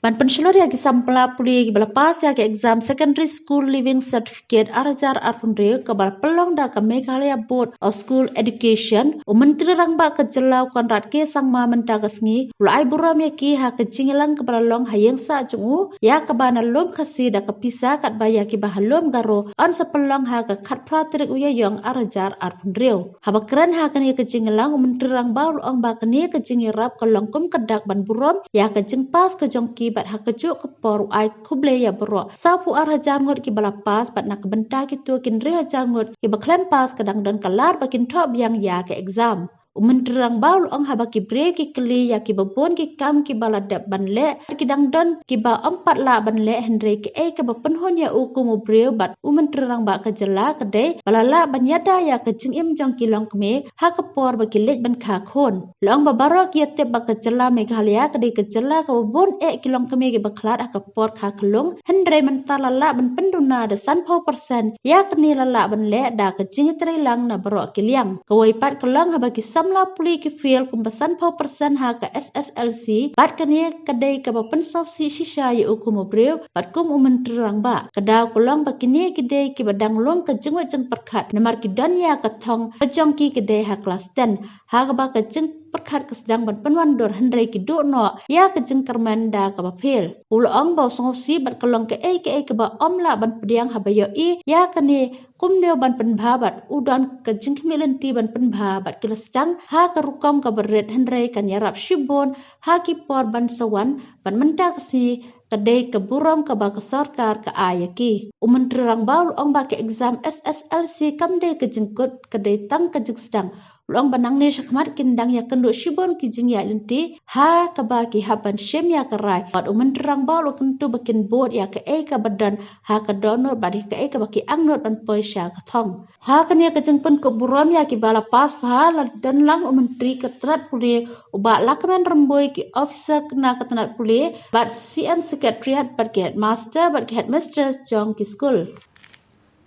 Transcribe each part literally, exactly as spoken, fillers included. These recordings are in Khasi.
Ban pynshlur ïa ki samla pule kiba la pass ïa ka exam Secondary School Leaving Certificate ar hajar arphew hynriew kaba la pynlong da ka Meghalaya Board of School Education, u Myntri Rangbah ka jylla u Conrad K Sangma mynta ka sngi u la ai burom ïa ki ha ka jingïalang kaba la long ha ïing sah jong u, ïa kaba na lum Khasi da ka pisa katba ïa kiba ha lum Garo yn sa pynlong ha ka khatphra tarik u Ïaïong ar hajar arphew hynriew. Haba kren ha kane ka jingïalang, u Myntri Rangbah u la ong ba kane ka jingïarap ka long kum ka dak ban burom ïa ka jingpass ka jong ki bad ha kajuh ka por u ai khublei ïa baroh sawphew ar hajar ngut kiba la pass bad na ka bynta kito ki hynriew hajar ngut kiba khlem pass ka dang don ka lad ba kin thoh biang ïa ka exam. U Myntri Rangbah u la ong haba ki briew ki kylli ïa kiba bun ki kam kiba la dep ban leh, ki dang don kiba ym pat lah ban leh, hynrei kaei kaba pynhun ïa u kum u briew bad u Myntri Rangbah ka jylla ka dei ba la lah ban ïada ïa ka jingim jong ki longkmie ha ka por ba ki leit ban kha khun. La ong ba baroh ki ïatip ba ka jylla Meghalaya ka dei ka jylla kaba bun eh ki longkmie kiba khlad ha ka por kha khyllung, hynrei mynta la lah ban pynduna da sanphew percent, ïa kane la lah ban leh da ka jingïatreilang na baroh ki liang. Kawei pat ka long haba ki samla pule ki fail kumba sanphew percent ha ka S S L C, bad kane ka dei kaba pynsngewsih shisha ïa u kum u briew bad kum u Myntri Rangbah. Ka daw ka long ba kine ki dei kiba dang long ka jingwit jingpyrkhat namar ki don ïa ka thong ka jong ki ka dei ha klas ten, ha kaba ka jingpyrkhat ka sdang ban pynwandur, hynrei ki duh noh ïa ka jingkyrmen da kaba fail. U la ong ba u sngewsih bad ka long kaei kaei kaba ym lah ban pdiang haba ïohi ïa kane kumno ban pynbha bad u don ka jingkhmih lynti ban pynbha bad ki la sdang ha ka rukom kaba rit, hynrei kan ïarap shibun ha ki por ban sa wan, bad mynta ka sngi ka dei ka burom kaba ka sorkar ka ai ïa ki. U Myntri Rangbah u la ong ba ka exam S S L C kam dei ka jingkut, ka dei tang ka jingsdang. U la ong ba nangne shakhmat kin dang ïakynduh shibun ki jingïaid lynti ha kaba ki hap ban shim ïa ka rai. Bad u Myntri Rangbah u la kyntu ba kin bud ïa kaei kaba don ha ka dohnud bad ïa kaei kaba ki angnud ban poi sha ka thong. Ha kane ka jingpynkup burom ïa kiba la pass bha, la don lang u Myntri ka tnat pule u Bah Lahkmen Rymbui, ki officer na ka tnat pule bad C M Secretariat bad ki headmaster bad ki headmistress jong ki skul.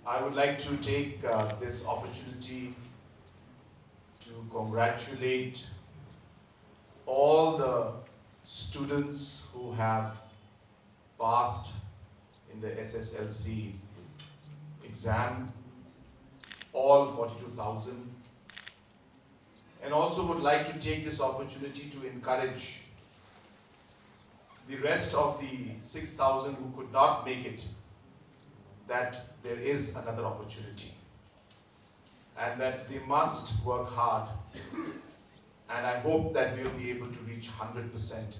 I would like to take uh, this opportunity to congratulate all the students who have passed in the S S L C exam, all forty-two thousand, and also would like to take this opportunity to encourage the rest of the six thousand who could not make it that there is another opportunity and that they must work hard. And I hope that we'll be able to reach one hundred percent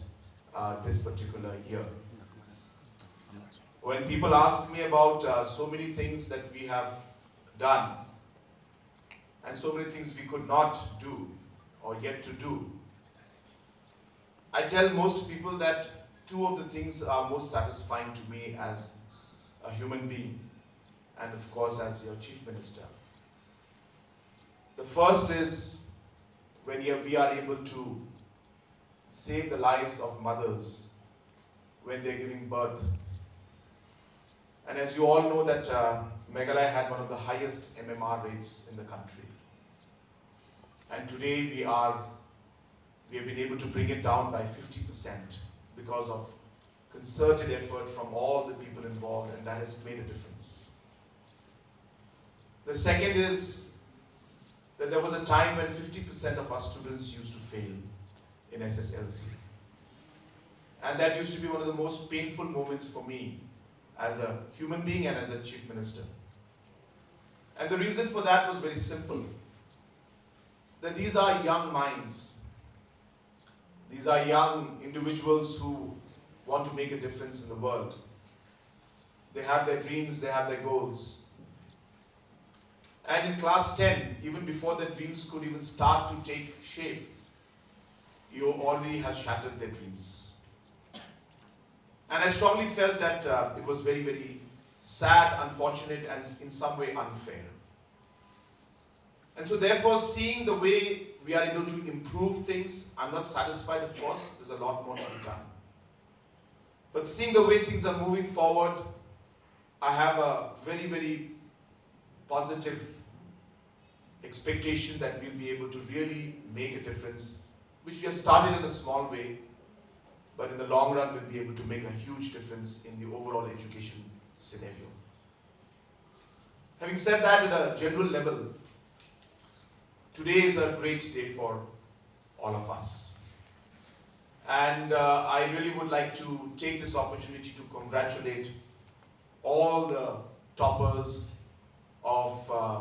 uh, this particular year. When people ask me about uh, so many things that we have done and so many things we could not do or yet to do, I tell most people that two of the things are most satisfying to me as a human being and, of course, as your Chief Minister. The first is when we are able to save the lives of mothers when they're giving birth. And as you all know that uh, Meghalaya had one of the highest M M R rates in the country. And today we are, we have been able to bring it down by fifty percent because of concerted effort from all the people involved, and that has made a difference. The second is that there was a time when fifty percent of our students used to fail in S S L C. And that used to be one of the most painful moments for me as a human being and as a chief minister. And the reason for that was very simple, that these are young minds. These are young individuals who want to make a difference in the world. They have their dreams, they have their goals. And in class ten, even before their dreams could even start to take shape, you already have shattered their dreams. And I strongly felt that uh, it was very, very sad, unfortunate, and in some way unfair. And so, therefore, seeing the way we are able to improve things, I'm not satisfied, of course, there's a lot more to be done. But seeing the way things are moving forward, I have a very, very positive expectation that we'll be able to really make a difference, which we have started in a small way. but in the long run will be able to make a huge difference in the overall education scenario. Having said that, at a general level, today is a great day for all of us. And uh, I really would like to take this opportunity to congratulate all the toppers of uh,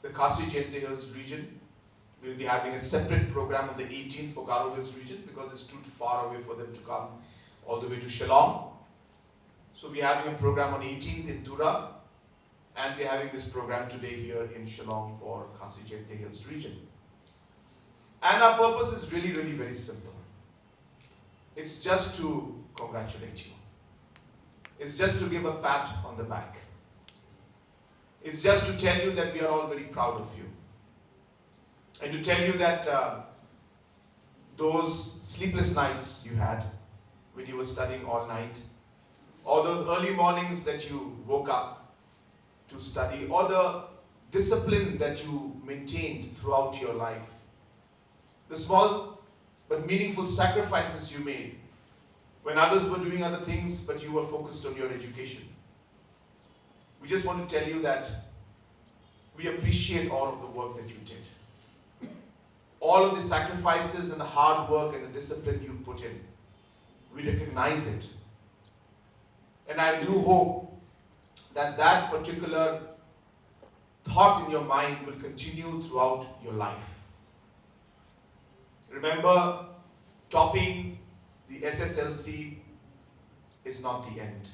the Khasi Jaintia Hills region. We'll be having a separate program on the eighteenth for Garo Hills region because it's too far away for them to come all the way to Shillong. So we're having a program on eighteenth in Tura, and we're having this program today here in Shillong for Khasi Jaintia Hills region. And our purpose is really, really very simple. It's just to congratulate you. It's just to give a pat on the back. It's just to tell you that we are all very proud of you. And to tell you that uh, those sleepless nights you had when you were studying all night, or those early mornings that you woke up to study, or the discipline that you maintained throughout your life, the small but meaningful sacrifices you made when others were doing other things but you were focused on your education. We just want to tell you that we appreciate all of the work that you did. All of the sacrifices and the hard work and the discipline you put in, we recognize it. And I do hope that that particular thought in your mind will continue throughout your life. Remember, topping the S S L C is not the end.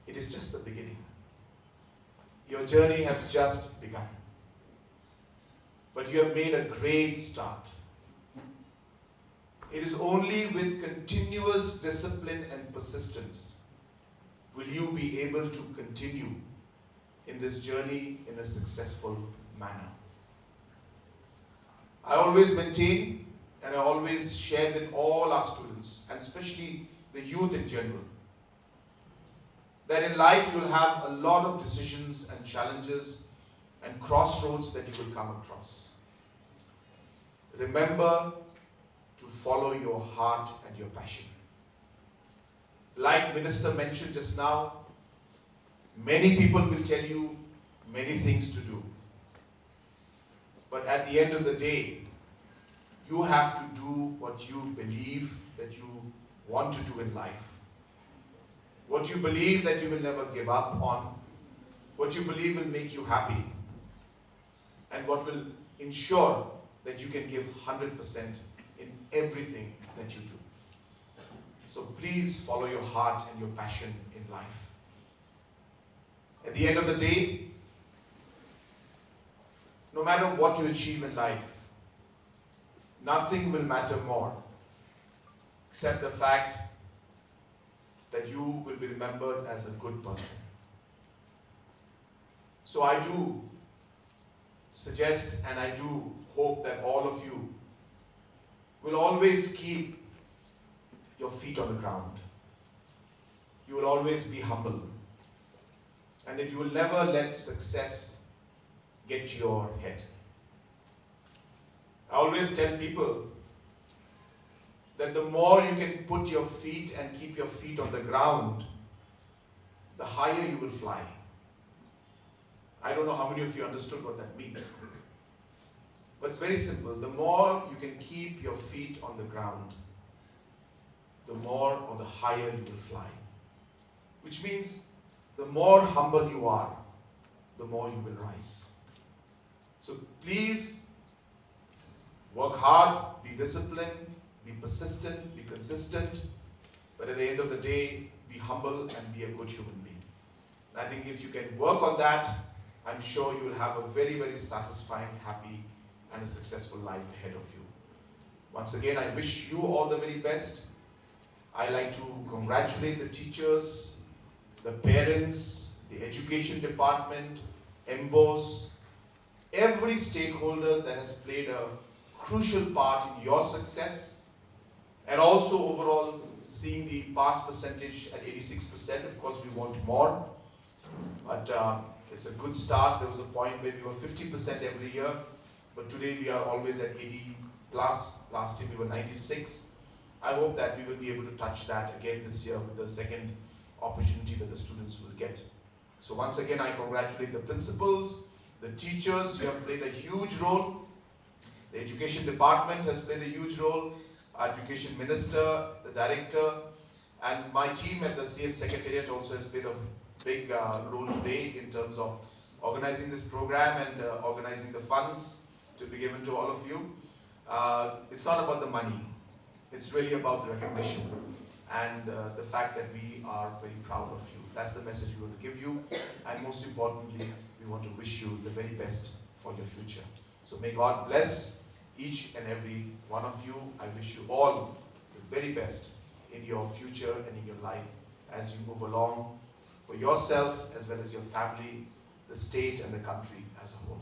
It is just the beginning. Your journey has just begun. But you have made a great start. It is only with continuous discipline and persistence will you be able to continue in this journey in a successful manner. I always maintain and I always share with all our students, and especially the youth in general, that in life you'll have a lot of decisions and challenges and crossroads that you will come across. Remember to follow your heart and your passion. Like Minister mentioned just now, many people will tell you many things to do. But at the end of the day, you have to do what you believe that you want to do in life. What you believe that you will never give up on. What you believe will make you happy. And what will ensure that you can give one hundred percent in everything that you do. So please follow your heart and your passion in life. At the end of the day, no matter what you achieve in life, nothing will matter more except the fact that you will be remembered as a good person. So I do suggest and I do hope that all of you will always keep your feet on the ground. You will always be humble. And that you will never let success get to your head. I always tell people that the more you can put your feet and keep your feet on the ground, the higher you will fly. I don't know how many of you understood what that means. But it's very simple. The more you can keep your feet on the ground, the more or the higher you will fly. Which means the more humble you are, the more you will rise. So please work hard, be disciplined, be persistent, be consistent, but at the end of the day, be humble and be a good human being. I think if you can work on that, I'm sure you will have a very, very satisfying, happy, and a successful life ahead of you. Once again, I wish you all the very best. I like to congratulate the teachers, the parents, the education department, MBOSE, every stakeholder that has played a crucial part in your success, and also overall seeing the pass percentage at eighty-six percent. Of course, we want more, but uh, it's a good start. There was a point where we were fifty percent every year, but today we are always at eighty plus. Last year we were ninety-six. I hope that we will be able to touch that again this year with the second opportunity that the students will get. So once again, I congratulate the principals, the teachers. You have played a huge role. The education department has played a huge role. Our education minister, the director, and my team at the C M Secretariat also has played a big uh, role today in terms of organizing this program and uh, organizing the funds to be given to all of you. Uh, it's not about the money. It's really about the recognition and uh, the fact that we are very proud of you. That's the message we want to give you. And most importantly, we want to wish you the very best for your future. So may God bless each and every one of you. I wish you all the very best in your future and in your life as you move along for yourself as well as your family, the state and the country as a whole.